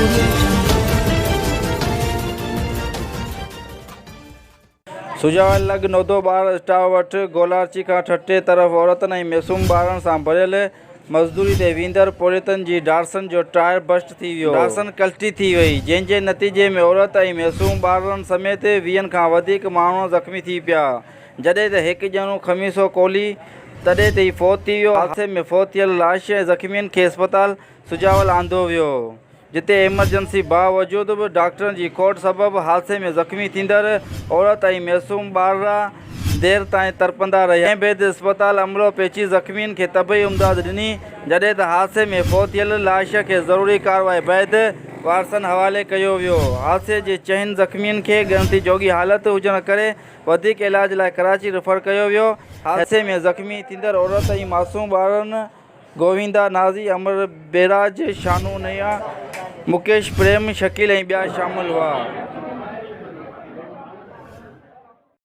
Audio Jungle. Sujawal لڳ نودو ٻار stop وٽ گولارچي کان ٺٽي طرف عورتن ۽ معصوم ٻارڙن سان ڀريل مزدوري تي ويندڙ پورهيتن جي ڊارسن جو ٽائر برسٽ ٿي ويو، ڊارسن ڪلٽي ٿي وئي، جنهن جي نتيجي ۾ عورت ۽ معصوم ٻارڙن سميت ويهن کان وڌيڪ ماڻهو زخمي ٿي پيا، جڏهن ته هڪ ڄڻو خميسو ڪولهي تڏهن تي ئي فوت ٿي ويو، حادثي ۾ فوت ٿيل لاش ۽ زخمين کي اسپتال سجاول آندو ويو. جتي ايمرجنسي باوجود به ڊاڪٽرن جي کوٽ سبب حادثي ۾ زخمي ٿيندڙ عورت ۽ معصوم ٻارڙا دير تائين تڙپندا رهيا. جنهن بعد اسپتال عملو پهچي زخمين کي طبي امداد ڏني، جڏهن ته حادثي ۾ فوت ٿيل لاش کي ضروري ڪارروائي بعد وارثن حوالي ڪيو ويو. حادثي جي چئن زخمين کي ڳڻتي جوڳي حالت هجڻ ڪري وڌيڪ علاج لاء ڪراچي ريفر ڪيو ويو. حادثي ۾ زخمي ٿيندڙ عورت ۽ معصوم ٻارڙن گووندا، نازي، امر بيراج، شانو نيا، مڪيش، پريم، شڪيل ۽ ٻيا شامل هئا.